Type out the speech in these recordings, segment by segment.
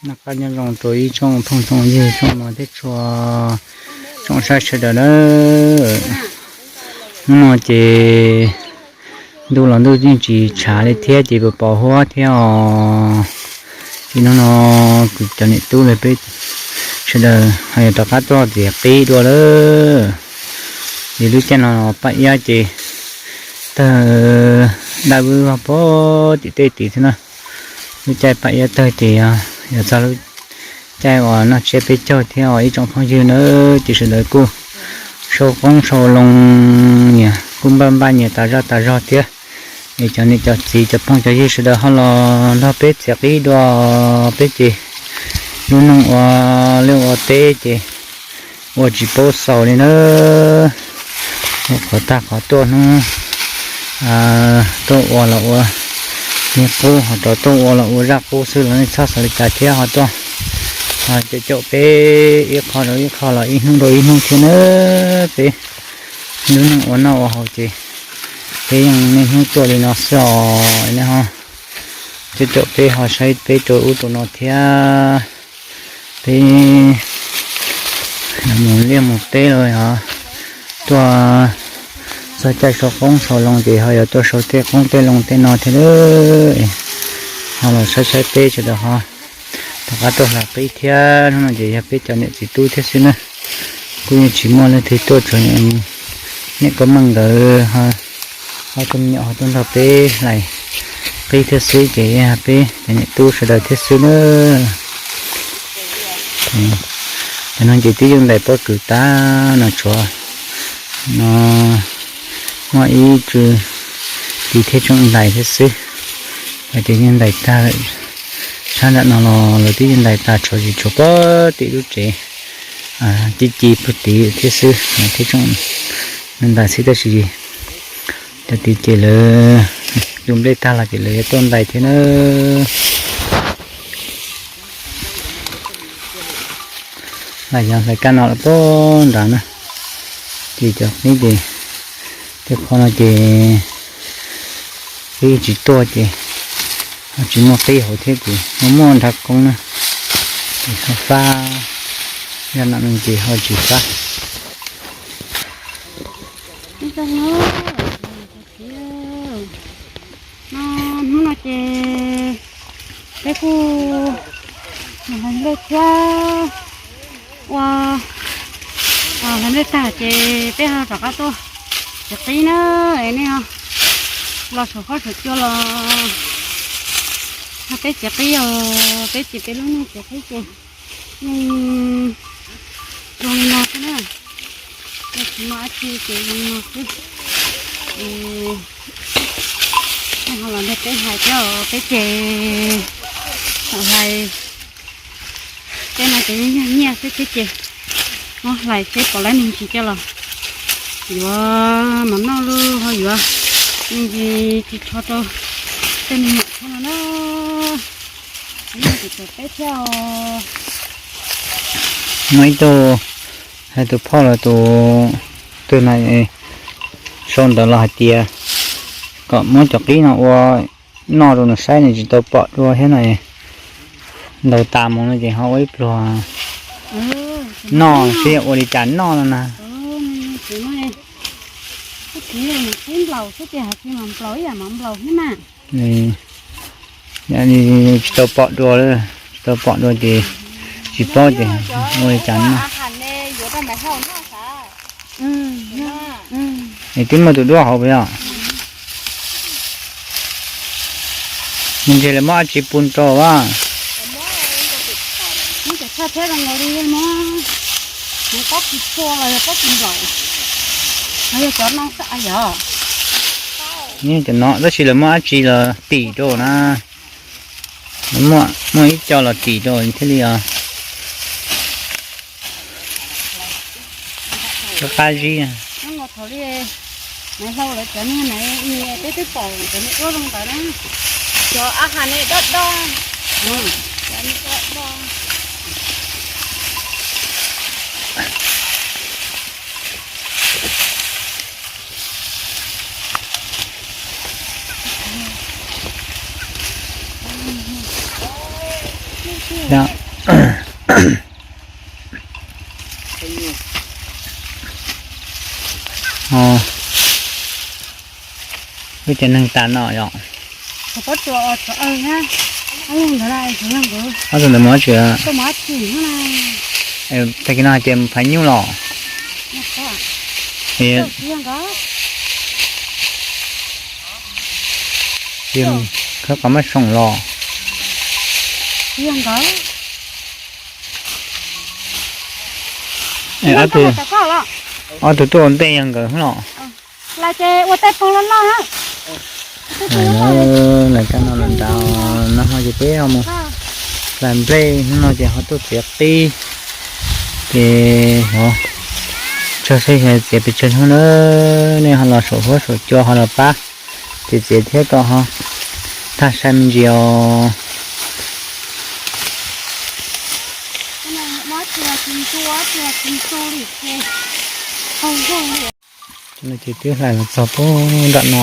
Noj qab nyob zoo rau ib tsoom phooj tsoom ywg tsoom mloog thiab txhua tsoom saib sawv daws na. Hnub no ces ntuj los ntuj yeej tsis tshav li thiab ces pos pos huab thiab os. Ces hnub no kuv cov niam tub lawv peb sawv daws ho yuav rov qab tuaj txiav qib dua lawm. Ces lub caij no Paj Iab ces tawg daj vwb pog tim tej tid xwb na. Lub caij Paj Iab tawg ces yog txog lub caij uas noj tsiab peb caug thiab os ib tsoom phooj ywg na, ces sawv daws kuj sau qoob sau loo nyias kuj npaj npaj nyias tas zaj tas zog thiab. Es cov niam cov txiv cov phooj cov ywg sawv daws ho los nrog peb txiav qib dua, peb ces lub neej ua liaj ua teb ces ua tsis paub xaus li na. Qhov tag qhov tuaj hnub tuaj ua los ua li qub, ho rov tuaj ua los ua zaj qub xwb los nej txhob xav li cas thiab ho tuaj caum caum peb ib qho rau ib qho los ib hnub rau ib hnub thiab na. Peb lub neej ua noj ua haus ces peb yeej niaj hnub tuaj li no xwb os. Nej ho caum caum peb ho saib peb rau ub rau no thiab. Peb mus liaj mus teb los yog tuaj txog caij sau qoob sau loo ces ho yuav tuaj sau tej qoob tej loo tej no thiab lawm. Ho los saib saib peb sawv daws ho rov qab tuaj hlais qib thiab. Hnub no ces yog peb cov niam txiv tub thiab xwb na, kuj yeej tsis muaj leej twg tuaj, tsuas niam koob meej nkawd ho cov me nyuam ho tuaj nrog peb hlais qib thiab xwb ces yog peb cov niam tub sawv daws thiab xwb na. Cov no ces twb yeej ntais pob kws tag no, tshuav no muaj ib tug txiv thiab tseem ntais thiab xwb. Hais tias yeej ntais tag lawm, sab nram no los lawv twb yeej ntais tag, tshuav tsis tshuav pob tim lub tsev ci ci puag tid thiab xwb, thiab tseem ntais xwb tab sis cov tid ces lawv tu nplej tag los ces lawv yuav tuaj ntais thiab na. Hlais yog hlais kab no los puag nrad na, ces cov qib ces tej qho no ces qib tsis tuaj ces tsis muaj qib hauv thiab ces muaj muaj nrhav koob na, ces ho fab, zaj no ces ho tsis fab. No, hnub no ces peb kuj mus hlais nplej thiab, ua hlais nplej tag ces peb ho rov qab tuaj txiav qib na. Es nej los saum huab saum cua los nrog peb txiav qib os, peb ces peb lub neej txiav qib ces yeej zoo li no xwb na, yeej tsis muaj dab tsi ces zoo li no xwb. Es nej ho los nrog peb hlais thiab os, peb ces thaum hlais tej no ces yeej yog nyiaj xwb thiab ces muab hlais seb pom lab me ntsis coj los yuav mov noj lub ho yuav me ntsis tsis tsho rau tej me nyuam thiab no na. Yeej tsis txawm peb thiab os. Muaj ib tug, hais tus phauj los tus twg na, sau ntawv los hais tias kom muab cov qib no ua noj rau nws saib, nws tsis tau pom dua thiab no. Ntaus tas mus no ces ho ua ib pluag noj seb ua li cas noj no na. Tsis tau pom dua, tsis tau pom dua ces tsis paub ces ua li cas noj. Es twb muaj tus duab hauv puas yog? Nws ntshe lawv muab dab tsi pub rau a? Cov no tab sis lawv muab dab tsi los tim rau na. Muaj ib co los tim rau thiaj li os. Qab zib. Thaum li Maiv Hlau lawv cov niag na, peb twb pom cov niag duab zoo ntawd na. Cov a has ne dob dob. Cov niag dob dob. Wb cov neeg tas no yom. Ob tug ntawd mus dab tsi? Tag kis no hais tias mus phais nyuj los. Khawb qhov maj soom los. Ob tug tuaj ua ntej yog nkawd los. Lawv coj no los nrad no ho ces peb ho mus hlais nplej, hnub no ces ho tuaj txiav qib. Ces tsaug seb txiav pes tsawg hnub na, nej ho los saum huab saum cua ho los pab txiav txiav thiab kom ho tag sai me ntsis os. Ces twb hlais los txog puag nram no.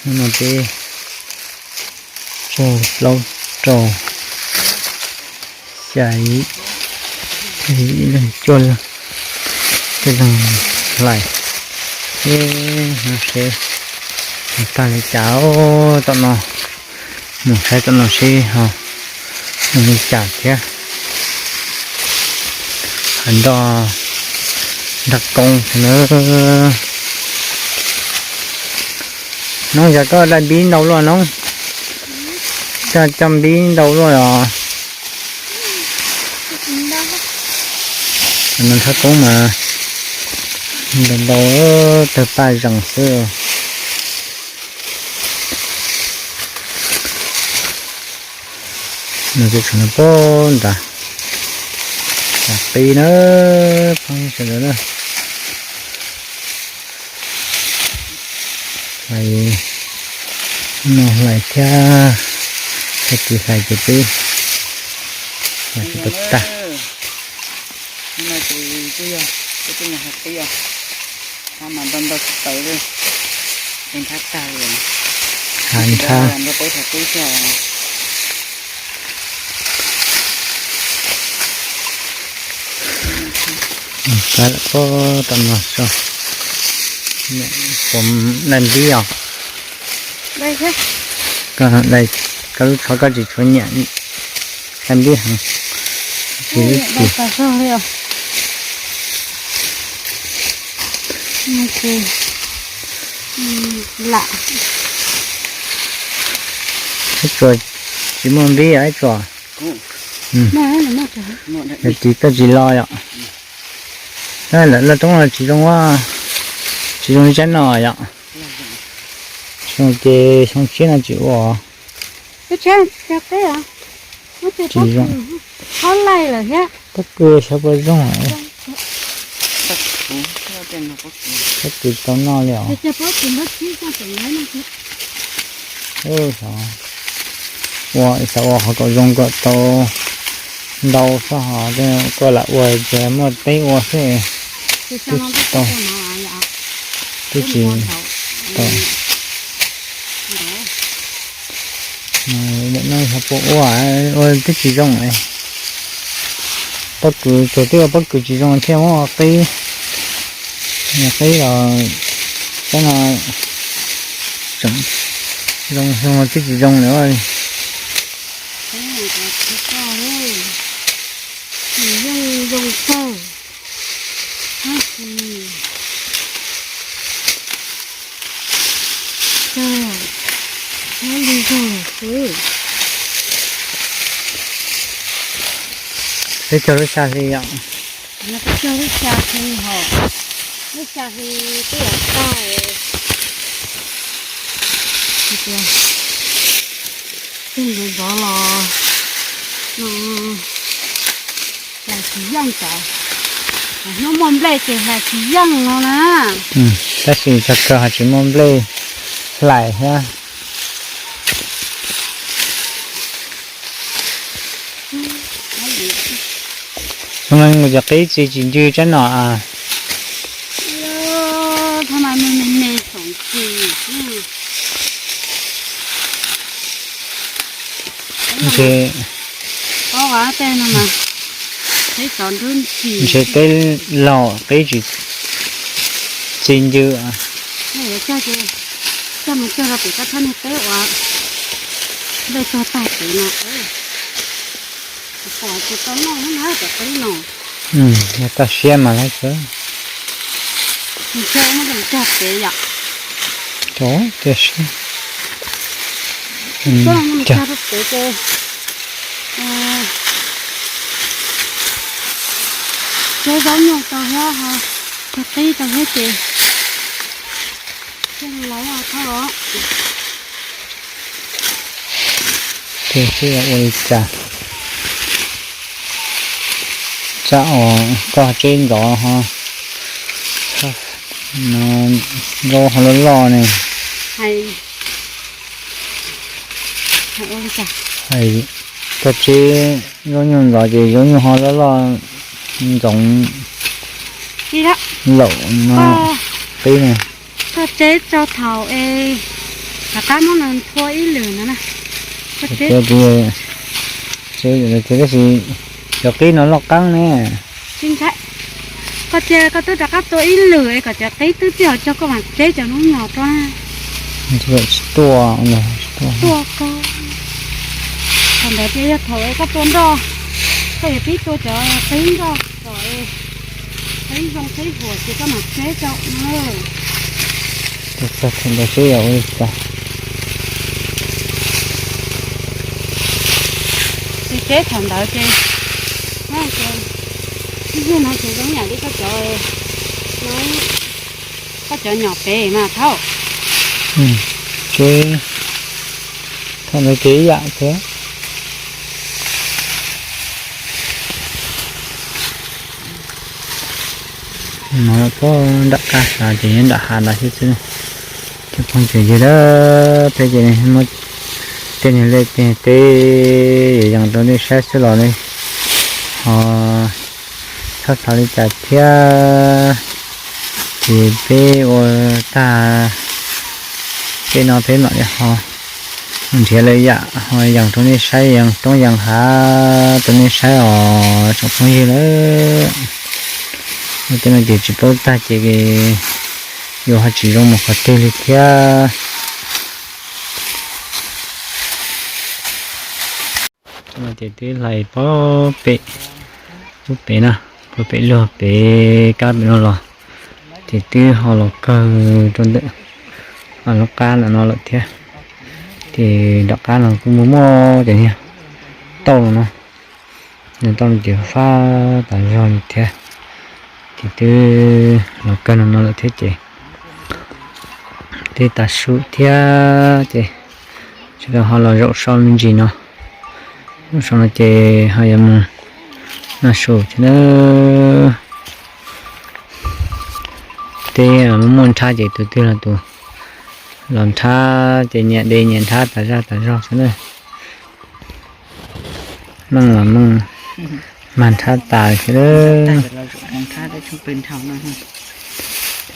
Hnub no peb tsawg, plaub, rau, xya, ib leeg, cuaj leeg, cuaj leeg hlais. Ib hnub seb tag li cas tom no, mus saib tom no seb ho li cas thiab. Hais nroj, nroj koob thiab na. Noob, yog koj dai npib ntau luaj noob, coj coj npib ntau luaj os. Nroj koob mas ntau ntau, tawg paj zees xwb. Nws tseem nyob puag nrad, qis na, phooj ywg sawv daws na. Hlais, no hlais thiab, tag kis hlais ces peb hlais tsis tau tag. Hav nthab. Kav lawm puag tom no so, puas dai npib os? Koj lub tsho koj tsis tshua nyiam dai npib heev. Tsis, tsis. Ib tsuas tsis muaj npib os ib tsuas. Yog tis koj tsis lo yom. Lawv laj roob los tsis zoo, tsis zoo li tsab no yom. Xyoo ces xyoo tshiab no tsis ua. Tsis zoo. Pob kws xyov puas zoo. Pob kws tsis tau noj li os. Ua xyov ua qhov kom zoo kom tau ntau xwb, ho koj lam ua ces muaj teb ua xwb. Twb tsis tau, twb tsis tau. Nim no xyov puas ua, ua twb tsis zoo. Pob kws tsuas twb ua pob kws tsis zoo thiaj muab ua qib. Qib los tseem zoo, xyoo twb tsis zoo lawm. Peb cog lub xya hli yom. Peb cog lub xya hli hos, lub xya hli twb yuav tag. Tej ntxov ntxov los hlais tsis yeej, hnub muaj nplej ces hlais tsis yeej no na. Tab sis txog kawg ho tsis muaj nplej hlais thiab. Xyoo no cov qib txi tsis ncw tsab no a. Thaum no me me me xoom txi. Ntshe, o, tej no mas, tej tov nrub ntsis, ntshe peb laug qib tsis txi ncw. Coj mus cog rau pem kab thab niag teb uas npej tag tag pem no. Pom tsis tau noj na cov qib no. Yog toj siab mas lawv txawj. Cog pem yom. Cog siab. Cog rau pem ces, ces zaub nyuj tau thiab, cog qib tau thiab ces thiaj li lawv thauj os. Tiag tiag ua li cas, tsam uas koj tseb ntxov ho, zaub ho loj loj ne. Koj tseb zaub nyuj ntxov ces zaub nyuj ho loj loj ntxoov laum no qib ne. Koj tseb rau thaum es rov qab muab nws nthua ib lwm no na. Koj tseb, tab sis cov qib no loj qeeb ne. Tsis ntshai, koj cia koj twb rov qab tua ib lwm es kom cov qib twb txij hauv cog koj mam tseb cov hnub nyuag rau na. Tuaj, tuaj koj. Thaum ntawd ces yog thaum es koj tua nroj, koj yuav pib tua cov qib nroj kom qib zoo qib huam ces koj mam tseb rau na. Thaum ntawd seb yog ua li cas. Ces tseb thaum ntawd ces, no ces zoo yam li koj cov, koj cov nyom pem mas thaum, ces thaum ntawd ces ib yam thiab. No pob nram qab xav ces nyob nram hav ntawd xwb xwb. Cov phooj ywg, peb ces muab tej niag liaj tej teb yuav yees rau nej saib xwb los li ho txhob xav li cas thiab. Ces peb ua tag tej no peb mam li ho nrhiav lwm yam ho yees rau nej saib, yees roob yees hav rau nej saib os tsoom phooj ywg lawm. Ua tej no ces tsis paub tag ces yuav ho tsis zoo mus qhov twg li thiab. Ces twb hlais pob pem, lub pem na, pob pem luag pem kab pem no los, ces twb ho los kawg rau ntawm lub qab ntawm no lawm thiab. Ces nram qab no kuj muaj muaj cov niag tauj no, niag tauj no ces fab tas zog li thiab. Ces twb los kawg no no lawm thiab ces twb tas su thiab ces sawv daws ho los zaum so me ntsis no. Zaum so no ces ho yuav mus noj su thiab na. Teb muaj nrhab ces tus twg los tus los nrhab ces nyias de nyias nrhab tas zaj tas zog xwb na. Meej los meej mag nrhab tas xwb.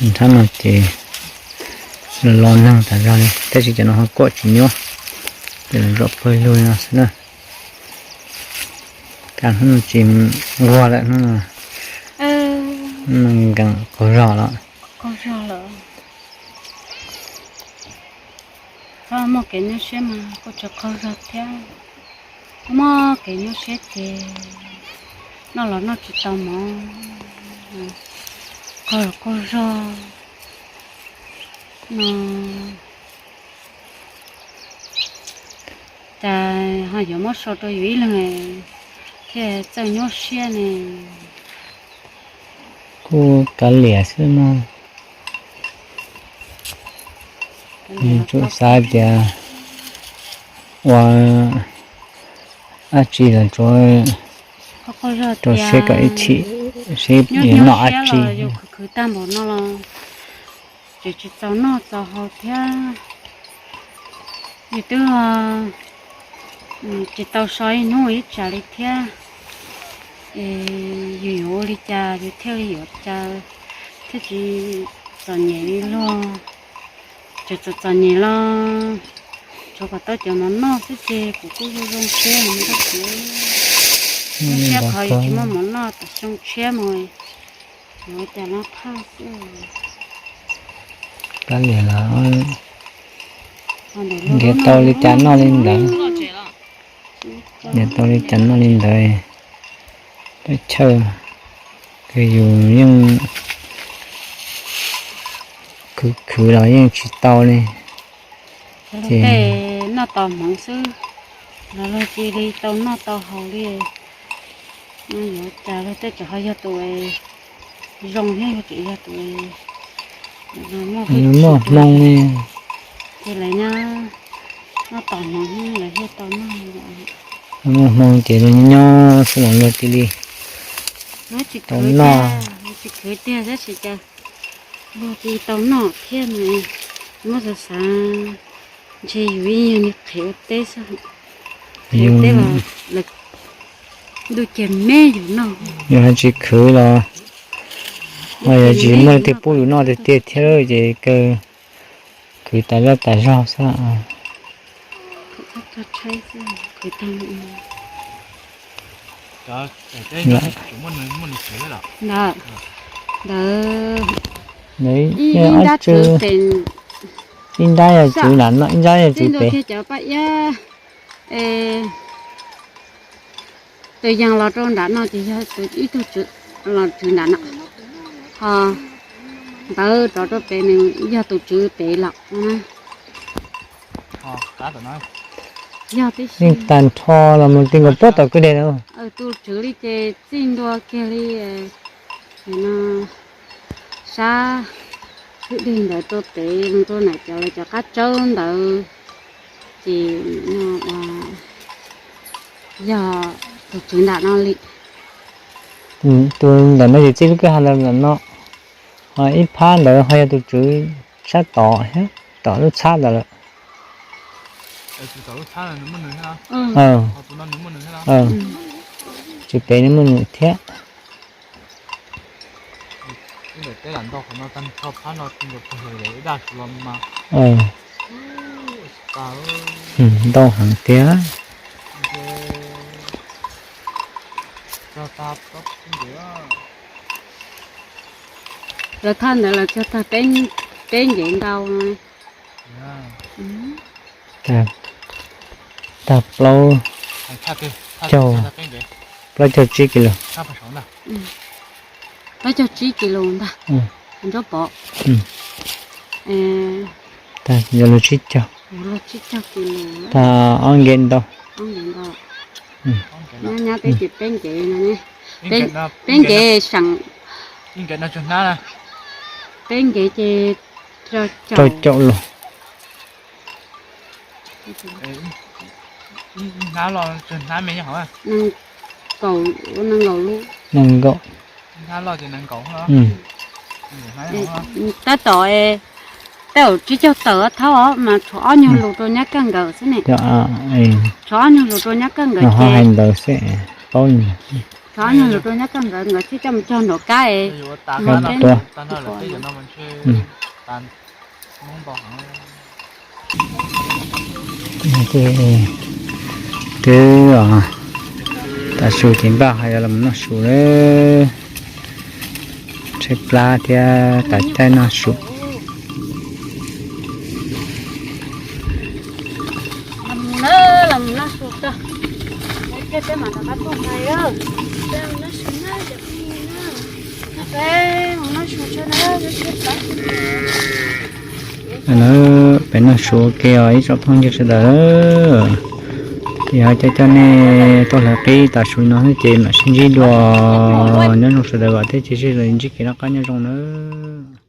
Nrhab no ces los los neeg tas zog li tab sis cov no ho kuam tsis nyuaj, ces los zaum pawg lug li no xwb na. Cas hnub no tsis nquag lawm, hnub no nkees qaug zog lawm. Muaj kev nyuaj siab mas kuj tsis qaug zog thiab, muaj kev nyuaj siab ces noj los noj tsis tau mov, qaug los qaug zog no. Cas ho yuav muab sau rau yus ib leeg thiaj txawj nyuaj siab ne. Kuj kav liam xwb mog. Tsuas xav tias ua dab tsi los tsuas rau siab kom ib chim seb yuav noj dab tsi. Khwv khwv tag npaum no los tseem tsis txaus noj txaus haus thiab. Yus twb tsis tau so ib hnub ib tsam li thiab. Yus yuav ua li cas yus thiaj li yuav cas thiaj tsis txom nyem li luag. Tseem txom txom nyem los tsis Kom tau cov mov noj xwb ces kuv kuj zoo zoo siab, zoo siab qhov tsis muaj mov noj, tam xyoo tshiab mus yuav ua cas no phaj xwb. Kab li los nrhiav tau li cas noj li ntawd, nrhiav tau li cas noj li ntawd. Peb chaw kws yus yeej khwv khwv los yeej tsis tau li. Tej noj tos hmoov xwb, los luag cia li tau noj tau haus li. Yuav cas luag tej tseem ho yog tus zoo thiab, yog tseem yog tus muaj hmoo li. Ces lawv nyob noj tos hmoov, lawv thiaj tau noj. Muaj hmoo ces luag nyob nyob xwb los luag cia li tau noj. Tsis khwv tiag tab sis cas luag cia li tau noj thiab no. Muab xav xav ntshe yus ib yam li qhev ua teb xwb, qhev ua teb los lawv ntuj ces me yus noj. Yus ho tsis khwv los ho yog tsis muaj leej twg pub yus noj tiag tiag thiab ces kaw khwv tas zog tas zog xwb. Ntawd, ib nrab yog tswv nram no, ib nrab yog tswv pem. Cov paj iab, tus yees los rau nram no ces yog ib tug tswv los tswv nram no, ho ntawd rov rau pem nws yog tus tswv pem los. Yeej tag nrho los mus ti nkaus puag tom kwj deg na. Tus tswv li ces txij ntua kiag li no sab kwj deg ntawd rau pem mus rau nram cov lawv cov qab tsawb ntawd ces no yog tus tswv nram no li. Tus ntawm no ces txij lub kwj ha ntawd ntawm no, ho ib phab ntawd ho yog tus tswv sab tod thiab, tom lub txhab ntawd lawm. Tswv pem nws muaj nws thiab. Ntau heev tiag. Lawv thaj ntawd los cog tag peb ncev ntau. Tag plaub caug, plaub caug tsib kis lus. Plaub caug tsib kis lus ntag. Nraub pov. Tag yog lus tsib caug. Tag ob nkev ntau. Nyob nyob peb ces peb ncev no ne. Peb ncev seem, peb ncev ces rau caum lus. Nees nkaum. Tab tom, tab tom tsib caug tawm thaub os mas tshuav ob nyuag lus rau nyab kaj nkawd xwb ne. Tshuav ob nyuag lus rau nyab kaj nkawd ces, tshuav ob nyuag lus rau nyab kaj nkawd, nkawd thiaj coj mus cog nraum kab es. Twb, tav su ces npaj ho yuav los noj su lawm. Tshaib plab thiab tas caij noj su. Peb noj su ua ke os ib tsoom phooj ywg sawv daws. Yog coj coj nej tuaj hlawv qib tav su no xwb ces mam sib ntsib dua. Nyob zoo sawv daws, vam thiab cia siab sawv daws ntsib kev noj qab nyob zoo nawb.